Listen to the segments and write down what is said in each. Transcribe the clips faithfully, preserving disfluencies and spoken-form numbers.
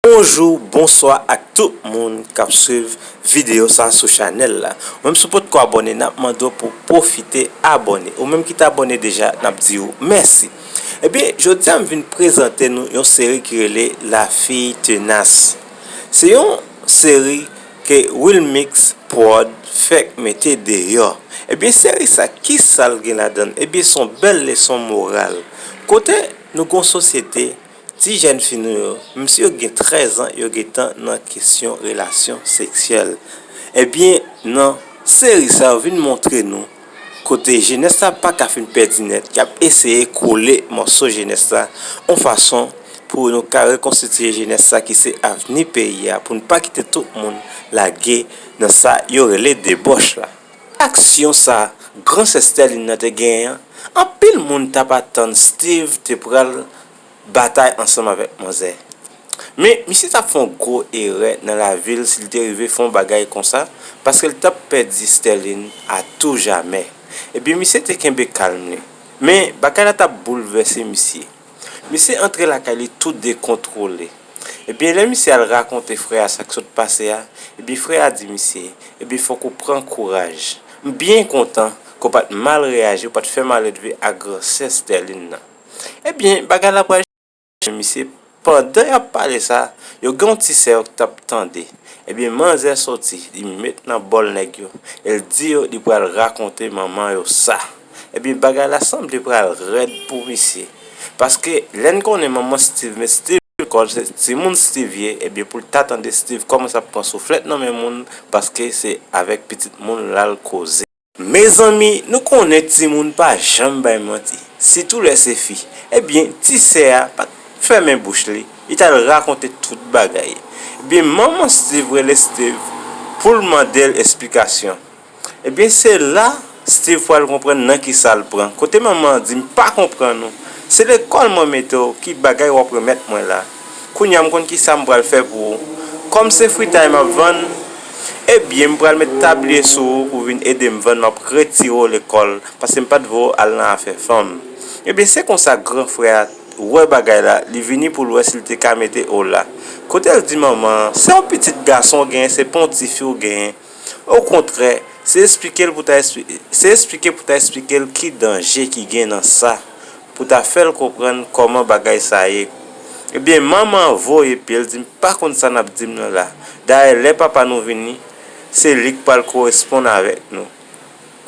Bonjou, bonswa ak tout moun k ap swiv videyo sa sou chanèl la. Ou menm si w potko abòne, n ap mande w pou w pwofite abòne. Ou menm ki t abòne deja, n ap di w mèsi. Ebyen, jodi a m vin prezante nou yon seri ki rele La Fille Tenace. Se yon seri ke Wilmix Prod fèk mete deyò. Ebyen, seri sa, kisa l gen ladan l? Ebyen, se yon bèl leson moral. Kote nou gen yon sosyete, ti jèn fi nou yo, menm si yo gen trèz an, yo gentan nan kesyon relasyon seksyèl. Ebyen, nan seri sa, yo vin montre nou kote jenès la pa ka fin pèdi nèt, y ap eseye kole mòso jenès la, yon fason pou nou ka rekonstitiye jenès la ki se avni peyi a, pou n pa kite tout moun lage nan sa yo rele debòch la. Aksyon sa gran sè Sterline nan te genyen an, anpil moun t ap atann Steve te pral batay ansanm avèk manzè. Men, misye t ap fè yon gwo erè nan lavi l si l te rive fè yon bagay konsa, paske l t ap pèdi Sterline a tou jamè. Ebyen, misye te kenbe kalm li. Men, bagay la t ap boulvèse misye. Misye antre lakay li tou dekontwole. Ebyen, lè misye al rakonte frè a sa k sot pase a, ebyen, frè a di misye, ebyen, fòk ou pran kouraj. M byen kontan ke w pa t mal reyaji, ou pa t fè malelve a gran sè Sterline nan. Ebyen, bagay la pral misye, pandan y ap pale sa, yo gen yon ti sè yo k t ap tande. Ebyen, manzè soti, li met nan bòl nèg yo, e l di yo li pral rakonte manman yo sa. Ebyen, bagay la sanble pral rèd pou misye. Paske lè n konnen manman Steve, men Steve lekòl, se timoun Steve ye, ebyen, pou l ta tande Steve kòmanse ap pran souflèt nan men moun, paske se avèk pitit moun l al koze. Mezanmi, nou konnen timoun pa janm bay manti, sitou lè se fi. Ebyen, ti sè a pa t fèmen bouch li, li t al rakonte tout bagay. Ebyen, manman Steve rele Steve pou l mande l esplikasyon. Ebyen, se la Steve pral konprann nan kisa l pran. Kote manman an di, "M pa konprann ou. Se lekòl mwen mete w, ki bagay w ap remèt mwen la?" Kounye a m konn kisa m pral fè pou ou. Kòm se fritay m ap vann, ebyen, m pral met tabliye sou ou pou w vin ede m vann, m ap retire w lekòl, paske m pa t vle w al nan afè fanm. Ebyen, se konsa gran frè a wè bagay la, li vini pou l wè si l te ka mete w la. Kote l di manman an, se yon pitit gason w genyen, se pa yon tifi w genyen. Okontrè, se esplike l pou ta espli-, se esplike pou ta esplike l ki danje ki gen nan sa, pou ta fè l konprann kòman bagay sa ye. Ebyen, manman an voye pye, l di, "M pa konn sa n ap di m nan la. Dayè, lè papa nou vini, se li k pral koresponn avèk nou."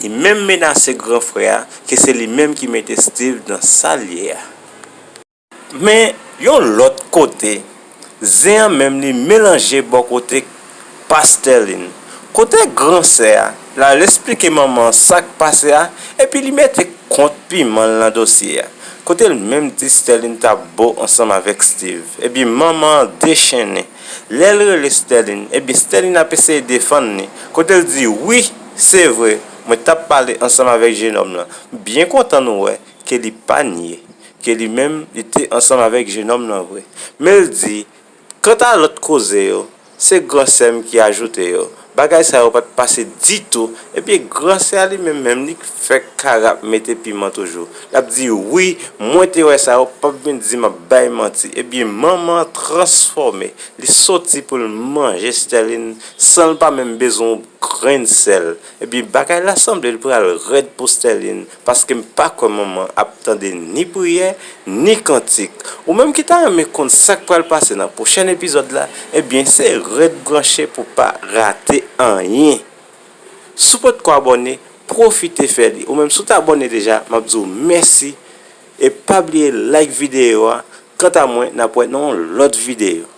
Li menm menase gran frè a, ke se li menm ki mete Steve nan sa l ye a. Men, yon lòt kote, zen an menm li melanje bò kote pa Sterline. Kote gran sè a, l al esplike manman an sa k pase a, epi li mete kont piman l nan dosye a. Kote l menm di Sterline t ap bo ansanm avèk Steve. Ebyen, manman an dechennen. Lè l rele Sterline, ebyen, Sterline ap eseye defann li. Kote l di, "Wi, se vre, mwen t ap pale ansanm avèk jenòm lan." M byen kontan nou wè ke li pa nye ke li menm, li te ansanm avèk jenòm lan vre. Men l di, "Kanta lòt koze yo, se gran sè m ki ajoute yo. Bagay sa yo pa t pase ditou." Ebyen, gran sè a li menm, menm li fèk karap mete piman toujou. L ap di, "Wi, mwen te wè sa, ou p ap vin di m ap bay manti." Ebyen, manman an transfòme. Li soti pou l manje Sterline san l pa menm bezwen yon grenn sèl. Ebyen, bagay la sanble l pral rèd pou Sterline, paske m pa kwè manman ap tande ni priyè, ni kantik. Ou menm ki ta renmen konn sa k pral pase nan pwochèn epizòd la, ebyen, se rèd branche pou pa rate anyen. Si w potko abòne, pwofite fè li. Ou menm si w t abòne deja, m ap di w mèsi. E pa bliye like videyo a. Kanta mwen, n ap wè nan yon lòt videyo.